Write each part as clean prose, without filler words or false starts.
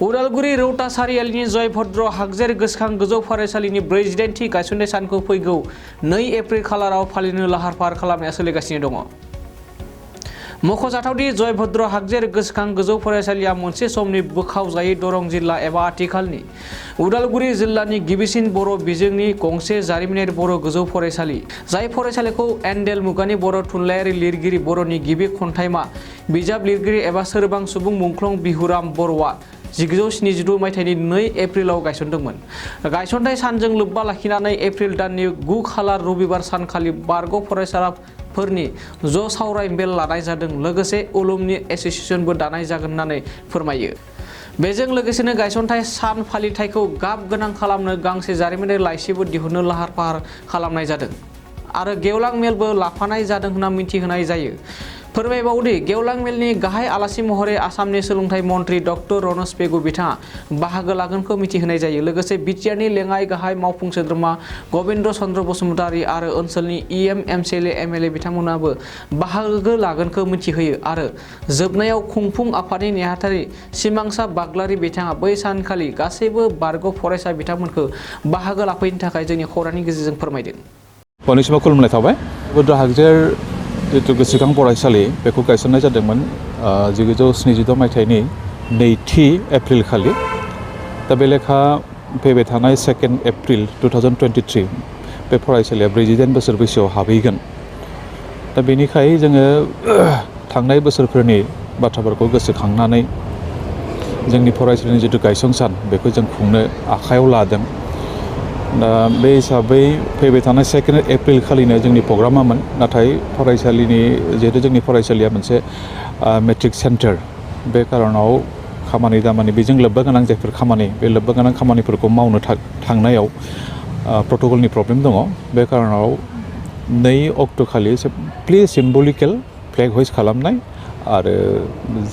उदालगुरि रौता सारियालिनि जयभद हागजेर गोसोखां गोजौ फरायसालिनि 48थि गायसननाय सानखौ फैगौ 2 एप्रिल खालाराव फालिनो लाहार फाहार खालामनाया सोलिगासिनो दङ। मख'जाथावदि जयभद हागजेर गोसोखां गोजौ फरायसालिया मोनसे समनि बोखावजायै दरं जिल्ला एबा आथिखालनि उदालगुरि जिल्लानि गिबिसिन बर' बिजोंनि गंसे जारिमिनारि बर' गोजौ फरायसालि। जाय फरायसालिखौ एन्डेल मुगानि बर' थुनलाइयारि लिरगिरि बर'नि गिबि खन्थाइमा बिजाब लिरगिरि एबा सोरबां सुबुं मुंख्लं बिहुराम बर'आ 1972 मायथाइनि 2 एप्रिलाव गायसनदोंमोन। गायसनथाइ सानजों लोब्बा लाखिनानै एप्रिल दाननि 9 खालार रबिबार सानखालि बारग' फरायसाफोरनि ज' सावराय मेल लानाय जादों। लोगोसे अलुमनि एस'सिएशनबो दानाय जागोन होननानै फोरमायो। बेजों लोगोसेनो गायसनथाइ सान फालिथायखौ गाब गोनां खालामनो गांसे जारिमिनारि लाइसिबो दिहुननो लाहार फाहार खालामनाय जादों आरो गेवलां मेलबो लाफानाय जादों होनना मिथिहोनाय जायो। फोरमायबावदि गेवलां मेलनि गाहाय आलासि महरै आसामनि सोलोंथाइ मन्त्रि डक्टर रनज पेगु बिथाङा बाहागो लागोनखौ मिथिहोनाय जायो। लोगोसे बिटिआरनि लेङाइ गाहाय मावफुं सोद्रोमा गबिन्द चन्द्र बसुमतारी आरो ओनसोलनि इएम एमसिएलए एमएलए बिथांमोनाबो बाहागो लागोनखौ मिथिहोयो आरो जोबनायाव खुंफुं आफादनि नेहाथारि सिमांसा बाग्लारि बिथाङा बै सानखालि गासैबो बारग' फरायसा बिथांमोनखौ बाहागो लाफैनो थाखाय जोंनि खौरांनि गेजेरजों फोरमायदों। बयनिसिमबो खुलुमनाय थाबाय। जयभद हागजेर जितु गोसोखां फरायसालि बेखौ गायसननाय जादोंमोन 1972 मायथाइनि 2 एप्रिल खालि। दा बे लेखा फैबाय थानाय 2 एप्रिल 2023 बे फरायसालिया 48 बोसोर बैसोआव हाबहैगोन। दा बेनिखाय जोङो थांनाय बोसोरफोरनि बाथ्राफोरखौ गोसोखांनानै जोंनि फरायसालिनि जितु गायसन सान बेखौ जों खुंनो आखायाव लादों। दा बे हिसाबै फैबाय थानाय 2 एप्रिल खालिनो जोंनि प्रग्रामामोन। नाथाय फरायसालिनि जिहेतु जोंनि फरायसालिया मोनसे मेट्रिक सेन्टार, बे कारनाव खामानि दामानि बेजों लोब्बा गोनां जायफोर खामानि बे लोब्बा गोनां खामानिफोरखौ मावनो थांनायाव प्रट'कलनि प्रब्लेम दङ। बे कारनाव 2 अक्ट' खालि सिम्पलि सिम्बलिकेल फ्लेग हइस्ट खालामनाय आरो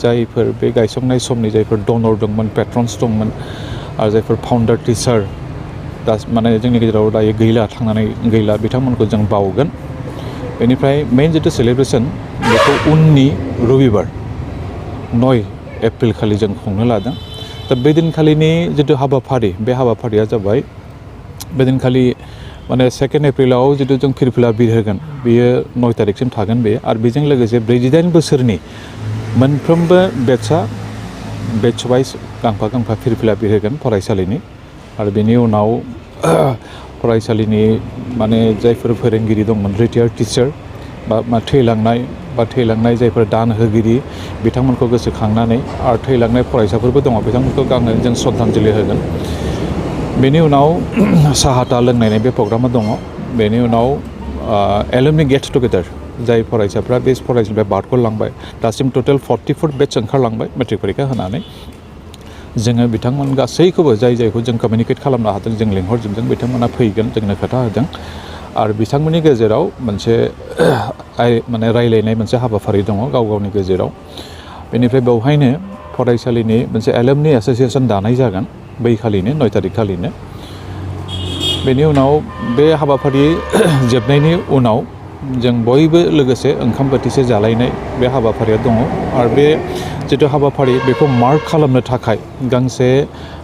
जायफोर बे गायसंनाय समनि जायफोर डनर दंमोन, पेट्रन्स दंमोन आरो जायफोर फाउन्डार टिचार दा माने जोंनि गेजेराव दायो थांनानै गैला बिथांमोनखौ जों बावगोन। बेनिफ्राय मेइन जितु सेलिब्रेसन बेखौ उननि रबिबार 9 एप्रिल खालि जों खुंनो लादों। दा बे दिनखालिनि जितु हाबाफारि बे हाबाफारिया जाबाय बे दिनखालि माने 2 एप्रिलाव जितु जों फिरफिला बिरहोगोन बेयो 9 तारिखसिम थागोन बे आरो बेजों लोगोसे 48 बोसोरनि मोनफ्रोमबो बेटच वाइज गांफा फिरफिला बिरहोगोन फरायसालिनि आरो बेनि उनाव फरायसालिनि माने जायफोर फोरोंगिरि दंमोन रिटायार्ड टिचार बा थैलांनाय जायफोर दान होगिरि बिथांमोनखौ गोसोखांनानै आरो थैलांनाय फरायसाफोरबो दङ बिथांमोनखौ जों श्रद्धांजलि होगोन। बेनि उनाव साहाथा लोंनाय बे प्रग्रामा दङ। बेनि उनाव एलुमनि गेट टुगेदार जाय फरायसाफ्रा बे फरायसालिनिफ्राय बारग'लांबाय दासिम टटेल 44 बेटस ओंखारलांबाय मेट्रिक परिखा होनानै। जोङो बिथांमोन गासैखौबो जायखौ जों कमिउनिकेट खालामनो हादों जों लिंहरजोबदों बिथांमोना फैगोन जोंनो खोथा होदों आरो बिथांमोननि गेजेराव मोनसे माने रायलायनाय मोनसे हाबाफारि दङ गावनि गेजेराव। बेनिफ्राय बेवहायनो फरायसालिनि मोनसे एलुमनि एस'सिएशन दानाय जागोन बै खालिनो 9 तारिख खालिनो। बेनि उनाव बे हाबाफारि जोबनायनि उनाव जों बयबो लोगोसे ओंखाम बोथिसे जालायनाय बे हाबाफारिया दङ आरो बे जितु हाबाफारि बेखौ मार्क खालामनो थाखाय गांसे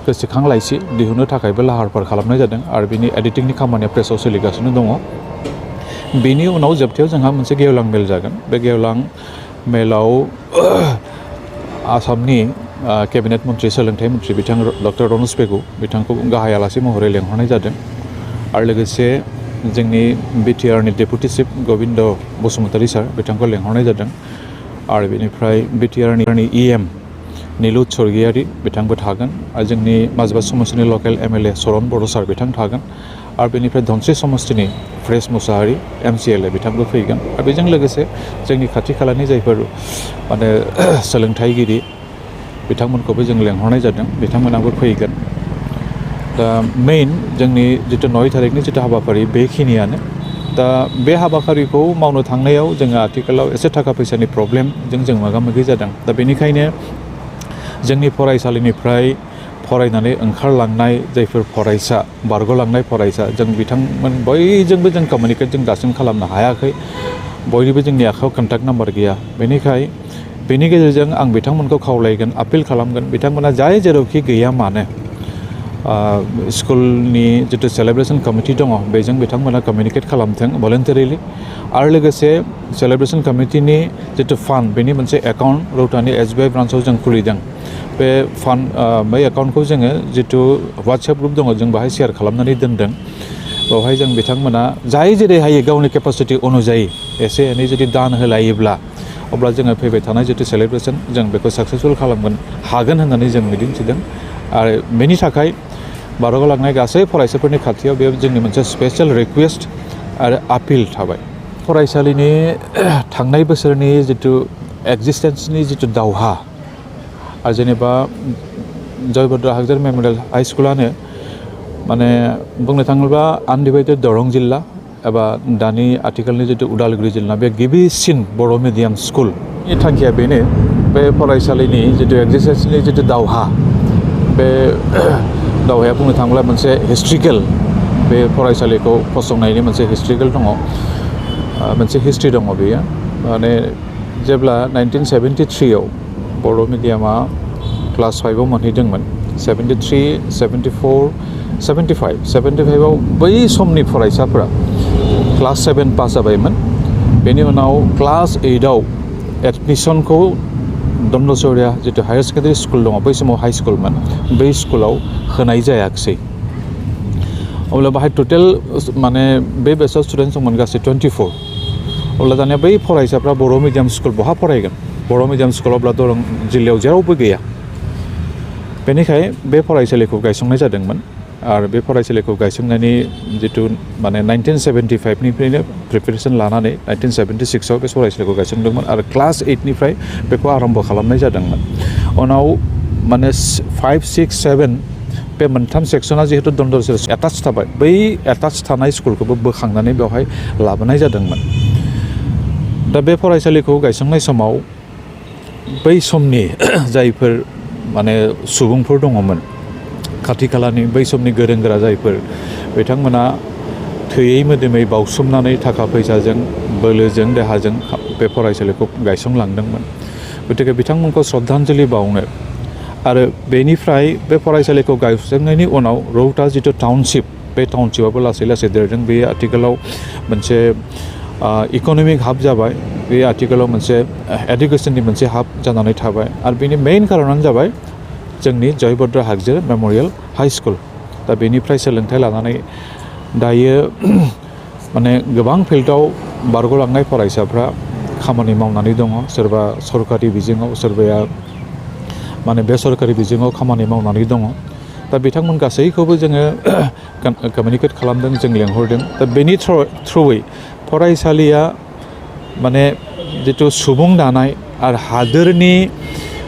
गोसोखां लाइसि दिहुननो थाखायबो लाहार फाहार खालामनाय जादों आरो बिनि एडिटिंनि खामानिया प्रेसआव सोलिगासिनो दङ। बेनि उनाव जोबथायाव जोंहा मोनसे गेवलां मेल जागोन। बे गेवलां मेलाव आसामनि केबिनेट मन्त्रि सोलोंथाइ मन्त्रि बिथां डक्टर रनज पेगु बिथांखौ गाहाय आलासि महरै लेंहरनाय जादों आरो लोगोसे जोंनि बिटिआरनि डेपुटि चिफ गबिन्द बसुमतारी सार बिथांखौ लेंहरनाय जादों आरो बेनिफ्राय बिटिआरनि इएम निलु स्वर्गियारि बिथांबो थागोन आरो जोंनि माजबाद समस्तिनि लकेल एमएलए सरन बर' सार बिथां थागोन आरो बेनिफ्राय धनस्रि समस्तिनि फ्रेस मुसाहारि एमसिएलए बिथांबो फैगोन आरो बेजों लोगोसे जोंनि खाथि खालानि जायफोर माने सोलोंथाइगिरि बिथांमोनखौबो जों लेंहरनाय जादों बिथांमोनाबो फैगोन। दा मेइन जोंनि जितु 9 तारिखनि जितु हाबाफारि बेखिनियानो। दा बे हाबाफारिखौ मावनो थांनायाव जोङो आथिखालाव एसे थाखा फैसानि प्रब्लेमजों जों मोगा मोगि जादों। दा बेनिखायनो जोंनि फरायसालिनिफ्राय फरायनानै ओंखारलांनाय जायफोर फरायसा बारग'लांनाय फरायसा जों बिथांमोन बयजोंबो जों कमिउनिकेट जों दासिम खालामनो हायाखै। बयनिबो जोंनि आखायाव कन्टेक्ट नाम्बार गैया। बेनिखाय बेनि गेजेरजों आं बिथांमोनखौ खावलायगोन आपिल खालामगोन बिथांमोना जाय जेरावखि गैया मानो स्कुलनि जितु सेलेब्रेसन कमिटि दङ बेजों बिथांमोना कमिउनिकेट खालामथों भलन्टारिलि आरो लोगोसे सेलेब्रेसन कमिटिनि जितु फान्ड बेनि मोनसे एकाउन्ट रौतानि SBI ब्रान्चआव जों खुलिदों बे फान्ड बै एकाउन्टखौ जोङो जितु वाट्सएप ग्रुप दङ जों बाहाय शेयार खालामनानै दोनदों बेवहाय जों बिथांमोना जाय जेरै हायो गावनि केपासिटि अनुजायै एसे एनै जुदि दान होलायोब्ला अब्ला जोङो फैबाय थानाय जितु सेलेब्रेसन जों बेखौ साक्सेसफुल खालामगोन हागोन होननानै जों मिजिंथिदों आरो बेनि थाखाय बारग'लांनाय गासै फरायसाफोरनि खाथियाव बे जोंनि मोनसे स्पेशेल रिकुवेस्ट आरो आपिल थाबाय फरायसालिनि थांनाय बोसोरनि जितु एक्जिस्टेन्सनि जितु दावहा आरो जेनेबा जयभद हागजार मेम'रियेल हाइ स्कुलानो माने बुंनो थाङोब्ला आनडिभाइडेड दरं जिल्ला एबा दानि आथिखालनि जितु उदालगुरि जिल्ला बे गिबिसिन बर' मिडियाम स्कुलनि थांखिया बेनो बे फरायसालिनि जितु एक्जिस्टेन्सनि जितु दावहा बे दावहाया बुंनो थाङोब्ला मोनसे हिस्ट्रिकेल बे फरायसालिखौ फसंनायनि मोनसे हिस्ट्रिकेल दङ मोनसे हिस्ट्रि दङ बेयो माने जेब्ला 1973आव बर' मिडियामा क्लास 5आव मोनहैदोंमोन 73, 74, 75आव बै समनि फरायसाफोरा क्लास 7 पास जाबायमोन बेनि उनाव क्लास 8आव एडमिसनखौ दन्दसौरिया जितु हायार सेकेन्डारि स्कुल दङ बै समाव हाइ स्कुलमोन बै स्कुलाव होनाय जायाखिसै अब्ला बाहाय टटेल माने बे बेचआव स्टुडेन्ट दंमोन गासै 24 अब्ला दानिया बै फरायसाफ्रा बर' मिडियाम स्कुल बहा फरायगोन बर' मिडियाम स्कुलावब्ला दरं जिल्लायाव जेरावबो गैया बेनिखाय बे फरायसालिखौ गायसंनाय जादोंमोन आरो बे फरायसालिखौ गायसंनायनि जितु माने 1975निफ्रायनो प्रिपेरेसन लानानै 1976आव बे फरायसालिखौ गायसंदोंमोन आरो क्लास 8निफ्राय बेखौ आरम्भ खालामनाय जादोंमोन उनाव माने 5, 6, 7 बे मोनथाम सेक्सना जिहेतु दन्दसौरिया एटाच थाबाय बै एटाच थानाय स्कुलखौबो बोखांनानै बेवहाय लाबोनाय जादोंमोन दा बे फरायसालिखौ गायसंनाय समाव बै समनि जायफोर माने सुबुंफोर दङमोन खाथि खालानि बै समनि गोरों गोरा जायफोर बिथांमोना थैयै मोदोमै बावसोमनानै थाखा फैसाजों बोलोजों देहाजों बे फरायसालिखौ गायसंलांदोंमोन गतिके बिथांमोनखौ श्रद्धान्जलि बावनो आरो बेनिफ्राय बे फरायसालिखौ गायसंनायनि उनाव रौता जितु टाउनशिप बे टाउनशिपआबो लासै लासै देरदों बे आथिखालाव मोनसे इक'नमिक हाब जाबाय बे आथिखालाव मोनसे एडुकेसननि मोनसे हाब जानानै थाबाय आरो बेनि मेइन कारनानो जाबाय जोंनि जयभद हागजार मेम'रियेल हाइ स्कुल दा बेनिफ्राय सोलोंथाइ लानानै दायो माने गोबां फिल्डआव बारग'लांनाय फरायसाफ्रा खामानि मावनानै दङ सोरबा सरकारि बिजोङाव सोरबाया माने बेसरकारि बिजोङाव खामानि मावनानै दङ दा बिथांमोन गासैखौबो जोङो कमिउनिकेट खालामदों जों लेंहरदों दा बेनि थ्रुयै फरायसालिया माने जितु सुबुं दानाय आरो हादोरनि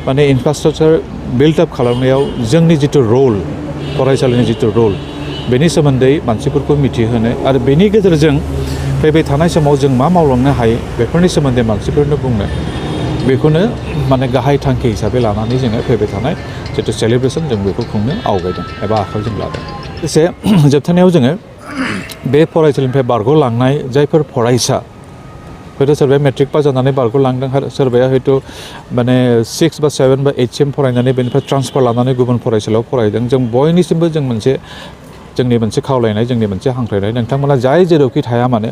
माने इनफ्रास्ट्राक्चार बिल्ड आप खालामनायाव जोंनि जितु रल फरायसालिनि जितु रल बेनि सोमोन्दै मानसिफोरखौ मिथिहोनो आरो बेनि गेजेरजों फैबाय थानाय समाव जों मा मावलांनो हायो बेफोरनि सोमोन्दै मानसिफोरनो बुंनो बेखौनो माने गाहाय थांखि हिसाबै लानानै जोङो फैबाय थानाय जितु सेलेब्रेसन जों बेखौ खुंनो आवगायदों एबा आखाइजों लादों लोगोसे जोबथारनायाव जोङो बे फरायसालिनिफ्राय बारग'लांनाय जायफोर फरायसा हयथ' सोरबाया मेट्रिक पास जानानै बारग'लांदों आरो सोरबाया हयथ' माने 6 बा 7 बा 8सिम फरायनानै बेनिफ्राय ट्रान्सफार लानानै गुबुन फरायसालियाव फरायदों जों बयनिसिमबो जों जोंनि मोनसे खावलायनाय जोंनि मोनसे हांख्रायनाय नोंथांमोना जाय जेरावखि थाया मानो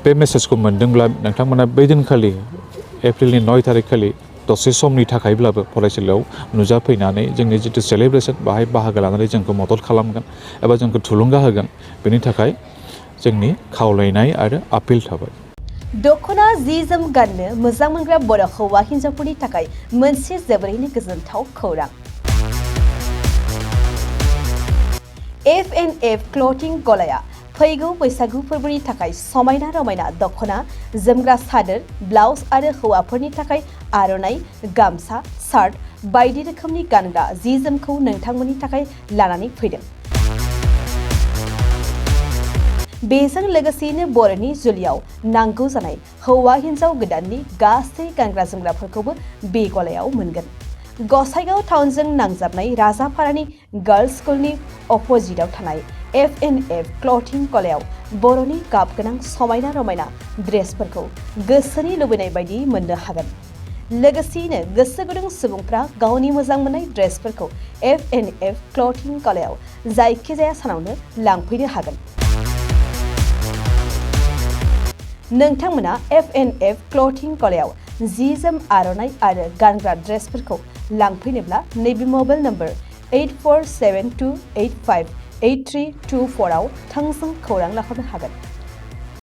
बे मेसेजखौ मोनदोंब्ला नोंथांमोना बै दिनखालि एप्रिलनि 9 तारिखखालि दसे समनि थाखायब्लाबो फरायसालियाव नुजाफैनानै जोंनि जितु सेलेब्रेसन बाहाय बाहागो लानानै जोंखौ मदद खालामगोन एबा जोंखौ थुलुंगा होगोन बेनि थाखाय जोंनि खावलायनाय आरो आपिल थाबाय दखना जि जोम गाननो मोजां मोनग्रा बर' हौवा हिन्जावफोरनि थाखाय मोनसे जोबोरैनो गोजोनथाव खौरां F&F क्लथिं गलाया फैगौ बैसागु फोरबोनि थाखाय समायना रमायना दखना जोमग्रा सादोर ब्लाउज आरो हौवाफोरनि थाखाय आर'नाइ गामसा शार्ट बायदि रोखोमनि गानग्रा जि जोमखौ नोंथांमोननि थाखाय लानानै फैदों बेजों लोगोसेयैनो बर'नि जुलियाव नांगौ जानाय हौवा हिन्जाव गोदाननि गासै गानग्रा जोमग्राफोरखौबो बे गलायाव मोनगोन गसाइगाव टाउनजों नांजाबनाय राजापारानि गार्लस स्कुलनि अपोजिटआव थानाय F&F क्लथिं गलायाव बर'नि गाब गोनां समायना रमायना ड्रेसफोरखौ गोसोनि लुबैनाय बायदि मोननो हागोन लोगोसेयैनो गोसो गुदुं सुबुंफ्रा गावनि मोजां मोननाय ड्रेसफोरखौ F&F क्लथिं गलायाव जायखिजाया सानावनो लांफैनो हागोन। नोंथांमोना F&F क्लथिं गलायाव जि जोम आर'नाइ आरो गानग्रा ड्रेसफोरखौ लांफैनोब्ला नैबे मबाइल नम्बर 8472858324 आव थोंजों खौरां लाहरनो हागोन।